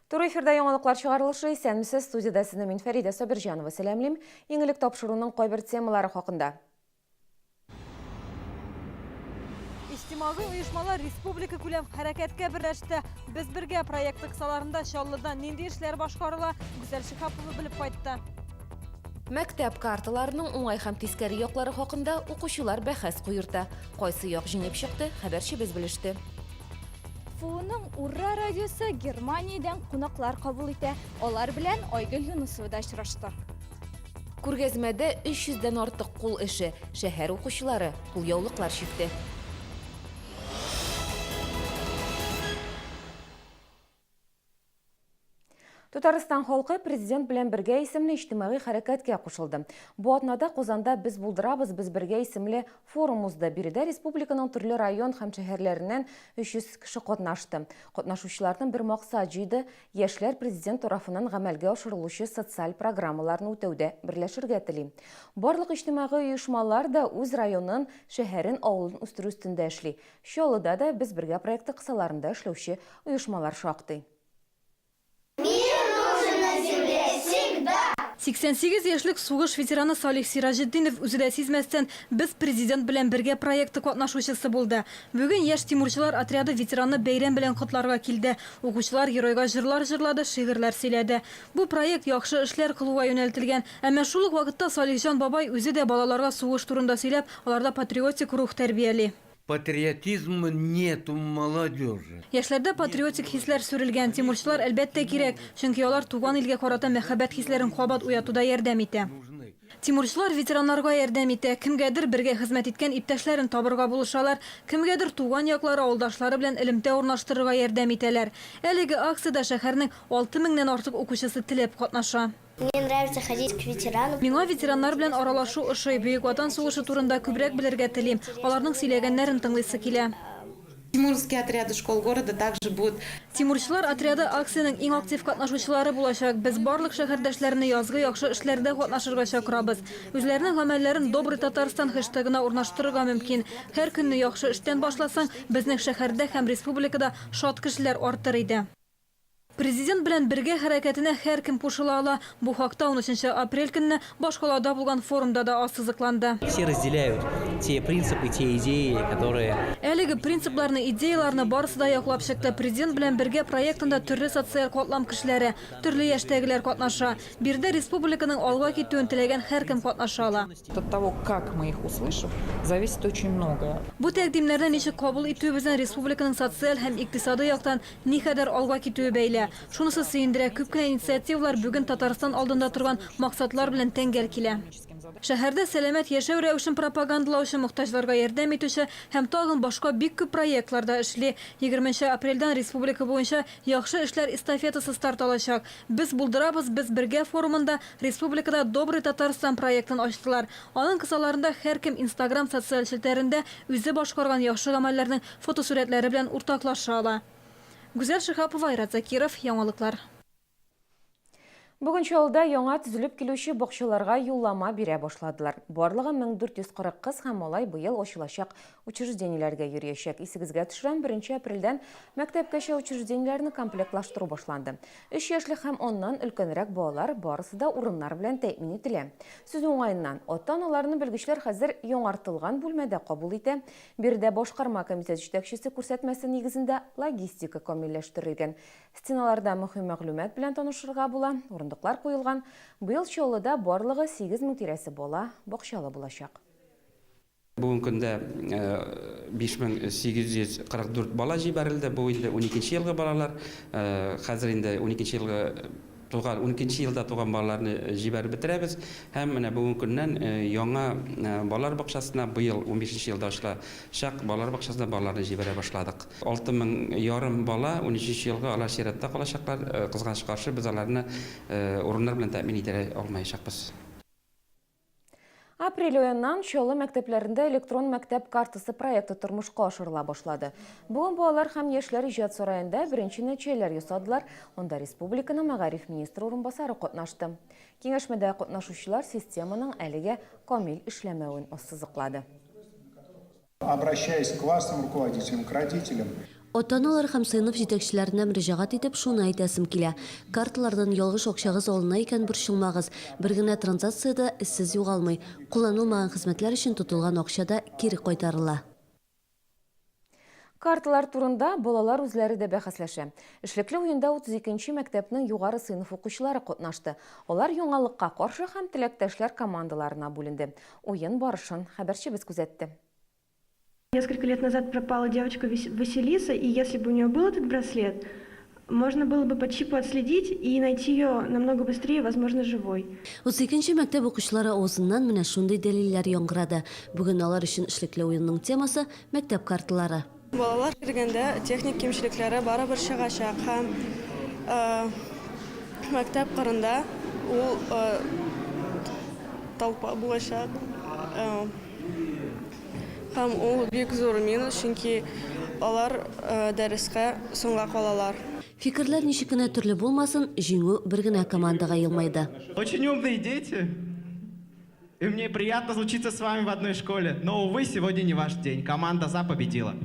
Туры эфирда яңалыклар чыгарылышы. Исәнмесез, студиядә сезне мин Фәридә Сабирҗанова сәламлим. Иң элек тапшыруның кайбер темалары хакында. Иҗтимагый оешмалар республика күләм хәрәкәткә берләште. Без бергә проекты кысаларында Чаллыда нинди эшләр башкарыла, Гүзәл Шиһапова белеп кайтты. Мәктәп карталарының уңай һәм тискәре яклары хакында укучылар бәхәс куерта. Кайсы як җиңеп чыкты, хәбәрчебез белеште. КФУның Урра радиосы Германиядән кунаклар кабул итә. Алар белән Айгөл Юнысова да очрашты. Күргәзмәдә 300 дән артык кул эше, шәһәр укучылары кулъяулыклар чикте. Татарстан халкы Президент белән бергә исемле иҗтимагый хәрәкәткә кушылды. Бу атнада Казанда Без булдырабыз, без бергә исемле форум узды. Биредә республиканың төрле район һәм шәһәрләреннән 300 кеше катнашты. Катнашучыларны бер максат җыйды, яшьләр Президент тарафыннан гамәлгә ашырылучы социаль программаларны үтәүдә берләшергә тели. Барлык иҗтимагый оешмалар да үз районын, шәһәрен, авылын үстерү өстендә эшли. Чаллыда да Без бергә проекты кысаларында эшләүче оешмалар шактый. Мир нужен на земле всегда! 88 яшьлек сугыш ветераны Салих Сираҗетдинов үзе дә сизмәстән Без Президент белән бергә проекты катнашучысы булды. Бүген яшь тимурчылар отряды ветеранны бәйрәм белән котларга килде. Укучылар геройга җырлар җырлады, шигырьләр сөйләде. Бу проект яхшы эшләр кылуга юнәлтелгән. Әмма шул ук вакытта Салихҗан бабай үзе дә балаларга сугыш турында сөйләп, аларда патриотик рух тәрбияли. Патриотизма нет у молодежи. Яшьләрдә патриотик хисләр сүрелгән. Тимурчылар, әлбәттә, кирәк, чөнки алар туган илгә карата мәхәббәт хисләрен кабат уятуда ярдәм итә. Тимурчылар ветераннарга ярдәм итә, кемгәдер бергә хезмәт иткән иптәшләрен табырга булышалар, кемгәдер туган яклары, авылдашлары белән элемтә урнаштырырга ярдәм итәләр. Әлеге акциядә шәһәрнең 6 меңнән артык укучысы теләп катнаша. Мне нравится ходить к ветеранам. Миңа ветераннар белән аралашу ошый. Бөек Ватан сугышы турында күбрәк белергә телим. Аларның сөйләгәннәрен тыңлыйсы килә. Тимуровские отряды школ города также будут. Тимурчылар отряды акциянең иң актив катнашучылары булачак. Без барлык шәһәрдәшләрне язгы яхшы эшләрдә катнашырга чакырабыз. Үзләренең гамәлләрен Добрый Татарстан хэштегына урнаштырырга мөмкин. Һәр көнне яхшы эштән башласаң, безнең шәһәрдә һәм республикада шат кешеләр артыр иде. Президент белән бергә хәрәкәтенә һәркем кушыла ала. Бу хакта унөченче апрель көнне башкалада булган форумда да ассызыкланды. Все разделяют те принципы, те идеи, которые. Әлеге принципларны, идеяларны барысы да яклап чыкты. Президент белән бергә проектында төрле социаль катлам кешеләре, төрле яшьтәгеләр катнаша. Биредә республиканың алга китүен теләгән һәркем катнаша ала. От того, как мы их услышим, зависит очень многое. Бу тәкъдимнәрне ничек кабул итүебездән республиканың социаль һәм икътисадый яктан никадәр алга китүе бәйле. Шунысы сөендерә, күп кенә инициативалар бүген Татарстан алдында торган максатлар белән тәңгәл килә. Шәһәрдә сәламәт яшәү рәвешен пропагандалаучы, мохтаҗларга ярдәм итүче һәм тагын башка бик күп проектлар да эшли. Егерменче апрельдән республика буенча Яхшы эшләр эстафетасы старт алачак. Без булдырабыз, без бергә форумында республикада Добрый Татарстан проектын ачтылар. Аның кысаларында һәркем Инстаграм социаль челтәрендә үзе башкарган яхшы гамәлләрнең фотосурәтләре белән уртаклаша ала. Гүзәл Шиһапова, Айрат Закиров, Яңалыклар. Бүген Чаллыда яңа төзелеп килүче бакчаларга юллама бирә башладылар. Барлыгы 1440 кыз һәм малай быел ачылачак учреждениеләргә йөриячәк. Исегезгә төшерәм, беренче апрельдән мәктәпкәчә учреждениеләрне комплектлаштыру башланды. Өч яшьлек һәм аннан өлкәнрәк балалар барысы да урыннар белән тәэмин ителә. Сүз уңаеннан, ата-аналарны белгечләр хәзер яңартылган бүлмәдә кабул итә. Биредә башкарма комитет җитәкчесе күрсәтмәсе нигезендә логистика камилләштерелгән. Стеналарда мөһим мәгълүмат белән танышырга була, урындыклар куелган. Быел Чаллыда барлыгы 8000 тирәсе бала бакчалы булачак. Бүгенге көндә 5844 бала җибәрелде. Бу инде уникенче елгы балалар. Хәзер инде уникенче елгы туган, уникенче елда туган балаларны җибәреп бетерәбез. Һәм менә бүгенге көннән яңа балалар бакчасына быел унбишенче елда ачылачак балалар бакчасына балаларны җибәрә башладык. 6 мең ярым бала унөченче елгы алар чиратта калачаклар. Кызганыч каршы, без аларны урыннар белән тәэмин итә алмаячакбыз. Апрель аеннан Чаллы мәктәпләрендә электрон мәктәп картасы проекты тормышка ашырыла башлады. Бүген балалар һәм яшьләр иҗат сараенда беренче нәтиҗәләр ясадылар. Анда республиканың мәгариф министры урынбасары катнашты. Киңәшмәдә катнашучылар системаның әлегә камил эшләмәвен ассызыклады. Обращаясь к классным руководителям, к родителям. Ата-аналар һәм сыйныф җитәкчеләренә мөрәҗәгать итеп, шуны әйтәсем килә, карталардан ялгыш акчагыз алына икән, борчылмагыз, бер генә транзакция дә эзсез югалмый, кулланылмаган хезмәтләр өчен тотылган акча да кире кайтарыла. Карталар турында балалар үзләре дә бәхәсләшә. Эшлекле уенда 32 нче мәктәпнең югары сыйныф укучылары катнашты. Алар яңалыкка каршы һәм теләктәшләр командаларына бүленде. Уен барышын хәбәрчебез күзәтте. Несколько лет назад пропала девочка Василиса, и если бы у нее был этот браслет, можно было бы по чипу отследить и найти ее намного быстрее, возможно, живой. 32 нче мәктәп укучылары авызыннан менә шундый дәлилләр яңгырады. Бүген алар өчен эшлекле уенның темасы, мәктәп карталары. Балалар кергәндә техник кимчелекләре барыбер чыгачак һәм мәктәп кырында ул толпа булачак. Һәм ул бик зур минус, чөнки алар дәрескә соңга калалар. Фикерләр ничек кенә төрле булмасын, җиңү бер генә командага елмайды. Очень умные дети. И мне приятно учиться с вами в одной школе, но, увы, сегодня не ваш день. Команда за победила.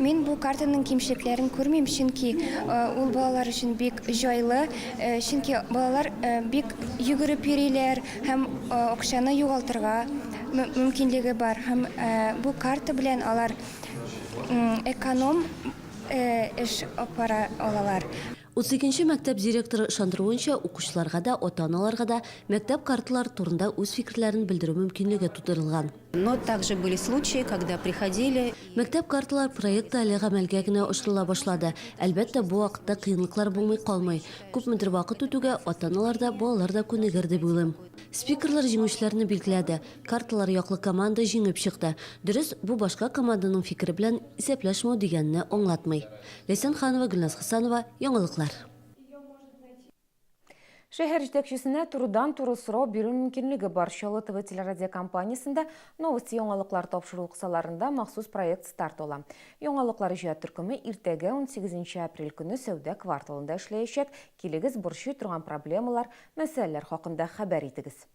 Мин бу картаның кимчелекләрен күрмим, чөнки ул балалар өчен бик җайлы, чөнки балалар бик йөгереп йөриләр һәм акчаны югалтырга мөмкинлеге бар. Һәм бу карта белән алар эконом эш апара алалар. 32 нче мәктәп директоры ышандыруынча, укучыларга да, ата-аналарга да мәктәп карталары турында үз фикерләрен белдерү мөмкинлеге тудырылган. Но также были случаи, когда приходили. Мәктәп карталар проекты әле гамәлгә генә ашырыла башлады. Әлбәттә, бу вакытта кыенлыклар булмый калмый. Күпмедер вакыт үтүгә, ата-аналар да, балалар да күнегер дип уйлыйм. Спикерлар җиңүчеләрне билгеләде. Карталар яклы команда җиңеп чыкты. Дөрес, бу башка команданың фикере белән исәпләшмәү дигәнне аңлатмый. Ләйсән Ханова, Гөлназ Хәсәнова, Яңалыклар. Шәһәр җитәкчесенә турыдан-туры сорау бирү мөмкинлеге бар. Чаллы ТВ телерадиокомпаниясендә Новости яңалыклар тапшыруы кысаларында махсус проект старт ала. Яңалыклар иҗат төркеме иртәгә 18 апрель көне сәүдә кварталында эшләячәк. Килегез, борчый торган проблемалар, мәсьәләләр хакында хәбәр итегез.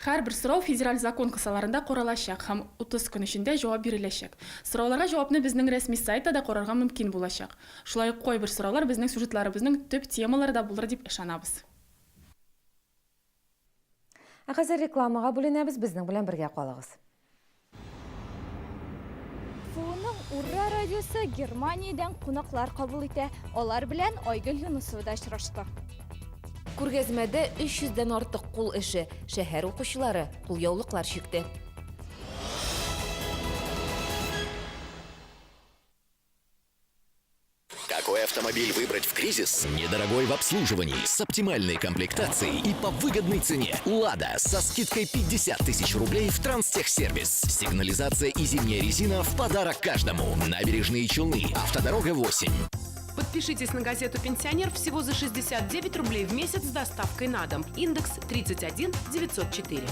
Һәрбер сорау федераль закон кысаларында каралачак һәм 30 көн эчендә җавап биреләчәк. Сорауларга җавапны безнең рәсми сайтта да карарга мөмкин булачак. Шулай ук кайбер сораулар безнең сюжетларыбызның төп темалары да булыр дип ышанабыз. Ә хәзер рекламага бүленәбез, безнең белән бергә калыгыз. ФУның Ура радиосы Германиядән кунаклар кабул итә. Алар белән Айгөл Юнысова да очрашты. Күргәзмәдә 300 дән артык кул эше, шәһәр укучылары кулъяулыклар чикте. Какой автомобиль выбрать в кризис? Недорогой в обслуживании, с оптимальной комплектацией и по выгодной цене. «Лада» со скидкой 50 тысяч рублей в Транстехсервис. Сигнализация и зимняя резина в подарок каждому. Набережные Челны. Автодорога 8. Подпишитесь на газету «Пенсионер» всего за 69 рублей в месяц с доставкой на дом. Индекс 31 904.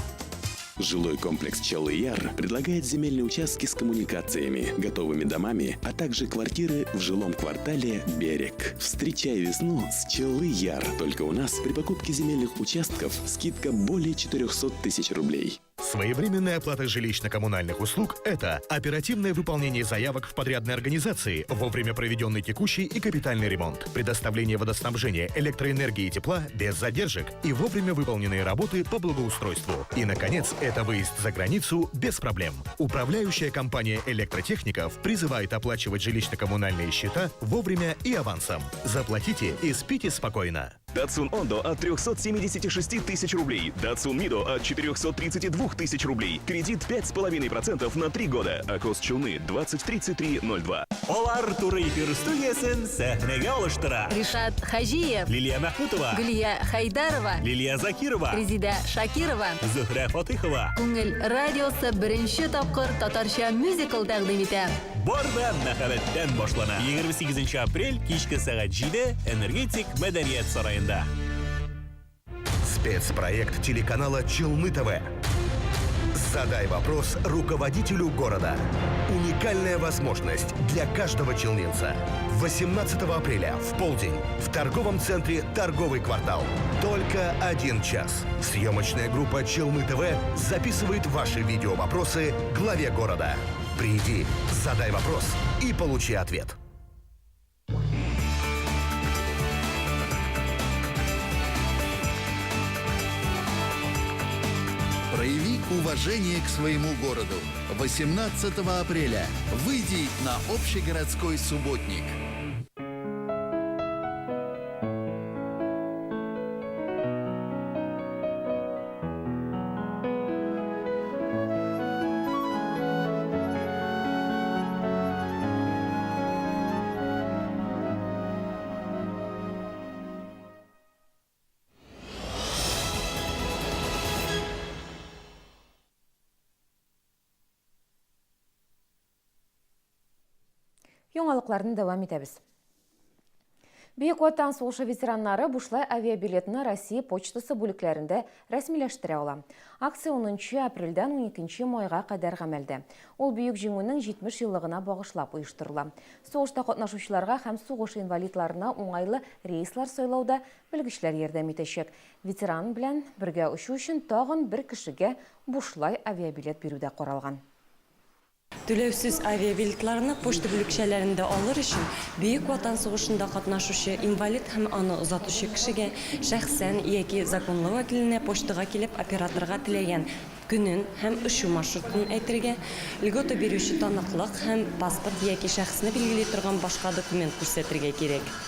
Жилой комплекс Челы-Яр предлагает земельные участки с коммуникациями, готовыми домами, а также квартиры в жилом квартале «Берег». Встречай весну с Челы-Яр. Только у нас при покупке земельных участков скидка более 400 тысяч рублей. Своевременная оплата жилищно-коммунальных услуг – это оперативное выполнение заявок в подрядной организации, вовремя проведенный текущий и капитальный ремонт, предоставление водоснабжения, электроэнергии и тепла без задержек и вовремя выполненные работы по благоустройству. И, наконец, это выезд за границу без проблем. Управляющая компания электротехников призывает оплачивать жилищно-коммунальные счета вовремя и авансом. Заплатите и спите спокойно. Датсун Ондо от 376 тысяч рублей. Датсун Мидо от 432 тысяч рублей. Кредит 5,5% на 3 года. Акос Челны 203302. Алар туры эфир студиясен сәхнәгә алыштыра. Ришат Хаҗиев. Лилия Мәхмүтова. Гөлия Хәйдәрова. Лилия Закирова. Резидә Шакирова. Зөһрә Фатыйхова. Күңел радиосы беренче тапкыр татарча мюзикл тәкъдим итә. Бар да мәхәббәттән башлана. 28 апрель кичке сәгать 7 Энергетик мәдәният сараенда. Спецпроект телеканала Челны ТВ. Задай вопрос руководителю города. Уникальная возможность для каждого челнинца. 18 апреля в полдень в торговом центре «Торговый квартал». Только один час. Съемочная группа «Челны ТВ» записывает ваши видеовопросы главе города. Приди, задай вопрос и получи ответ. Прояви уважение к своему городу. 18 апреля выйди на общегородской субботник. Яңалыкларны дәвам итәбез. Бөек Ватан сугышы ветераннары бушлай авиабилетны Россия почтасы бүлекләрендә рәсмиләштерә ала. Акция 10 апрельдән 12 майга кадәр гамәлдә. Ул Бөек Җиңүнең 70 еллыгына багышлап оештырыла. Сугышта катнашучыларга һәм сугыш инвалидларына уңайлы рейслар сайлауда белгечләр ярдәм итәчәк. Ветеран белән бергә очу өчен тагын бер кешегә бушлай авиабилет бирү дә каралган. Түләүсез авиабилетларны почта бүлекчәләрендә алыр өчен Бөек Ватан сугышында катнашучы инвалид һәм аны озатучы кешегә шәхсән яки законлы вәкиленә почтага килеп операторга теләгән көнен һәм очу маршрутын әйтергә, льгота бирүче таныклык һәм паспорт яки шәхесне билгели торган башка документ күрсәтергә кирәк.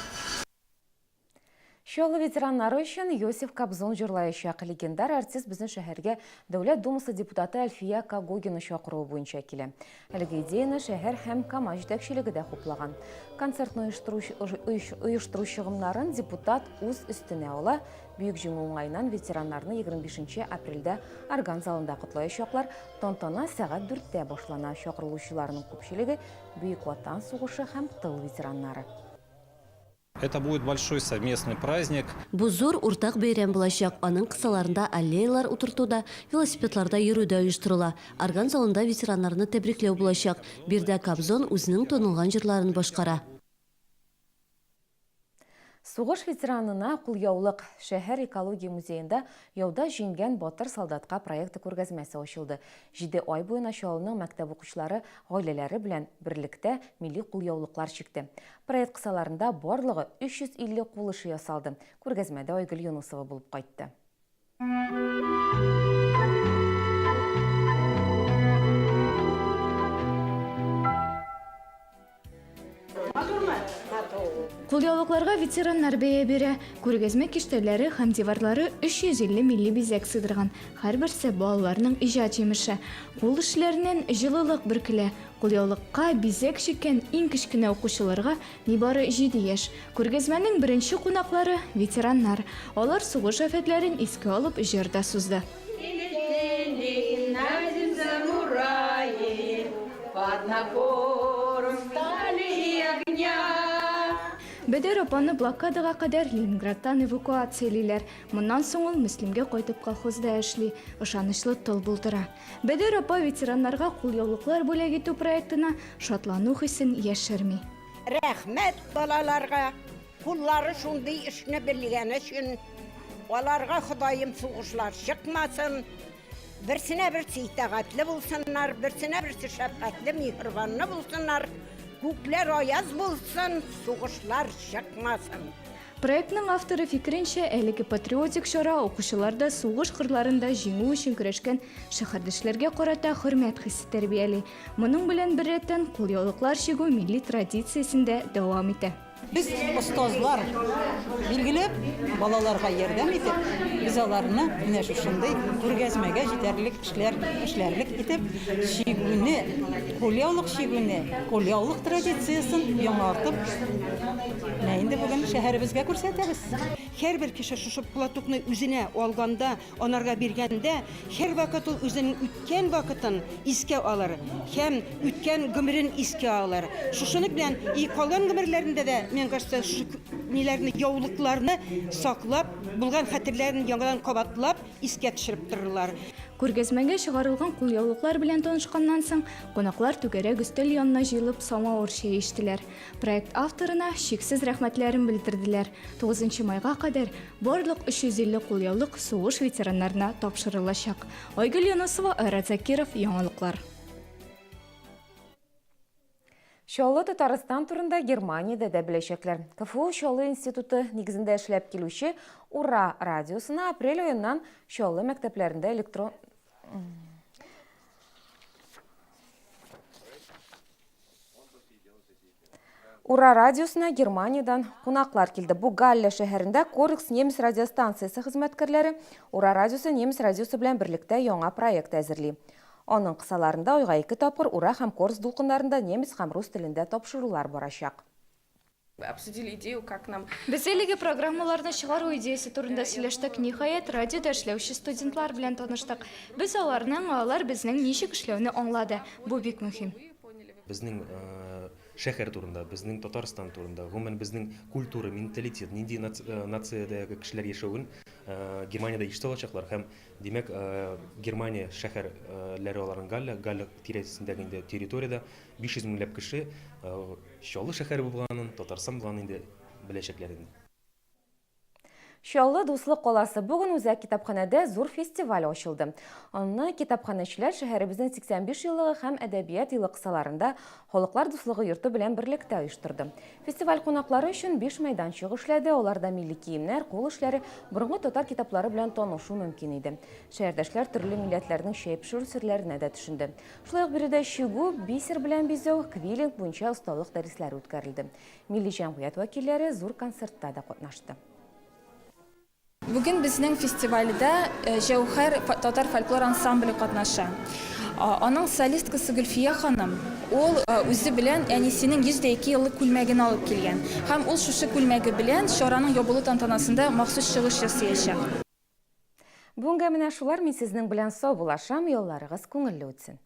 Чаллы ветераннары өчен Йосиф Кобзон җырлаячак. Легендар артист безнең шәһәргә Дәүләт Думасы депутаты Әлфия Когогина чакыруы буенча килә. Әлеге идеяне шәһәр һәм КАМАЗ җитәкчелеге дә хуплаган. Концертны оештыру чыгымнарын депутат үз өстенә ала. Бөек Җиңү уңаеннан ветераннарны 25 апрельдә орган залында котлаячаклар. Тантана сәгать дүрттә башлана. Чакырылучыларның күпчелеге, Бөек Ватан сугышы һәм тыл ветераннары. Это будет большой совместный праздник. Бу зур уртак бәйрәм булачак, аның кысаларында аллеялар утырту да, велосипедларда йөрү дә оештырыла. Орган залында ветераннарны тәбрикләү булачак. Биредә Кобзон үзенең танылган җырларын башкара. Сугыш ветеранына кулъяулык. Шәһәр экология музеенда Яуда җиңгән батыр солдатка проекты күргәзмәсе ачылды. Җиде ай буена Чаллының мәктәп укучылары гаиләләре белән берлектә милли кулъяулыклар чикте. Проект кысаларында барлыгы 350 кул эше ясалды. Күргәзмәдә Айгөл Юнысова булып кайтты. Матурмы? Матур. Кулъяулыкларга ветераннар бәя бирә. Күргәзмә киштәләре һәм диварлары 350 милли бизәк сыйдырган. Һәрберсе балаларның иҗат җимеше. Кул эшләреннән җылылык бөркелә. Кулъяулыкка бизәк чиккән иң кечкенә укучыларга нибары җиде яшь. Күргәзмәнең беренче кунаклары, ветераннар. Алар сугыш афәтләрен искә алып җыр да сузды. Бәдәр апаны блокадага кадәр Ленинградтан эвакуациялиләр. Моннан соң ул Мөслимгә кайтып колхозда эшли, ышанычлы тыл булдыра. Бәдәр апа ветераннарга кулъяулыклар бүләк итү проектына шатлану хисен яшерми. Рәхмәт балаларга, куллары шундый эшне белгәне өчен. Аларга Ходаем сугышлар чыкмасын. Берсенә берсе итагатьле булсыннар, берсенә берсе шәфкатьле, миһербанлы булсыннар. Күкләр аяз булсын, сугышлар чыкмасын. Проектның авторы фикеренчә, әлеге патриотик чара укучыларда сугыш кырларында җиңү өчен көрәшкән шәһәрдәшләргә карата хөрмәт хисе тәрбияли. Моның белән беррәттән, кулъяулыклар чигү милли традициясен дә дәвам итә. Без, остазлар, билгеле, балаларга ярдәм итеп, без аларны менә шушындый күргәзмәгә җитәрлек эшләр эшләрлек итеп, чигүне, кулъяулык чигүне, кулъяулык традициясен яңартып, менә инде бүген шәһәребезгә күрсәтәбез. Һәрбер кеше шушы платокны үзенә алганда, анарга биргәндә, һәрвакыт ул үзенең үткән вакытын искә алыр һәм үткән гомерен искә алыр. Шушының белән и калган гомерләрендә дә, мне кажется, шушы ниләрне, яулыкларны саклап, булган хәтерләрен яңадан кабатлап, искә төшереп торырлар. Күргәзмәгә чыгарылган кулъяулыклар белән танышканнан соң, кунаклар түгәрәк өстәл янына җыелып самавыр чәе эчтеләр. Проект авторына чиксез рәхмәтләрен белдерделәр. Тугызынчы майга кадәр барлык 350 кулъяулык сугыш ветераннарына тапшырылачак. Айгөл Юнысова, Айрат Закиров, Яңалыклар. Чаллы Татарстан турында Германиядә дә беләчәкләр. КФУ Чаллы институты нигезендә эшләп килүче Ура радиосына апрель аеннан Чаллы мәктәпләрендә электрон Ура радиосына Германиядән кунаклар килде. Бу Галле шәһәрендә Корекс немец радиостанциясе хезмәткәрләре Ура радиосы немец радиосы белән берлектә яңа проект әзерли. Аның кысаларында айга ике тапкыр Ура һәм Корс дулкыннарында немец һәм рус телендә тапшырулар барачак. Обсудили идею, как нам. Без әлеге программаларны чыгару идеясе турында сөйләштек. Ниһаять, радиода эшләүче студентлар белән таныштык. Без аларның, ә алар безнең ничек эшләүне аңлады. Бу бик мөһим. Безнең шәһәр турында, безнең Татарстан турында, гомумән, безнең культура, менталитет, нинди нациядәге кешеләр яшәвен Германиядә ишетә алачаклар һәм, димәк, Германия шәһәрләре аларның Галле, Галле тирәсендәге инде территориядә 500 меңләп кеше Чаллы шәһәре булганын, Татарстан булганын инде беләчәкләр инде. Чаллы дуслык каласы. Бүген үзәк китапханәдә зур фестиваль ачылды. Аны китапханәчеләр шәһәребезнең 85 еллыгы һәм Әдәбият елы кысаларында Халыклар дуслыгы йорты белән берлектә оештырды. Фестиваль кунаклары өчен биш мәйданчык эшләде, аларда милли киемнәр, кул эшләре, борынгы татар китаплары белән танышу мөмкин иде. Шәһәрдәшләр төрле милләтләрнең чәй пешерү серләренә дә төшенде. Шулай ук биредә чигү, бисер белән бизәү, квиллинг буенча осталык дәресләре үткәрелде. Милли җәмгыять вәкилләре зур концертта да катнашты. Бүген безнең фестивальдә Җәүһәр татар фольклор ансамбле катнаша. Аның солисткасы Гөлфия ханым, ул үзе белән әнисенең 102 еллык күлмәген алып килгән. Һәм ул шушы күлмәге белән чараның ябылу тантанасында махсус чыгыш ясыячак. Бүгенгә менә шулар, мин сезнең белән саубуллашам, ялларыгыз күңелле үтсен.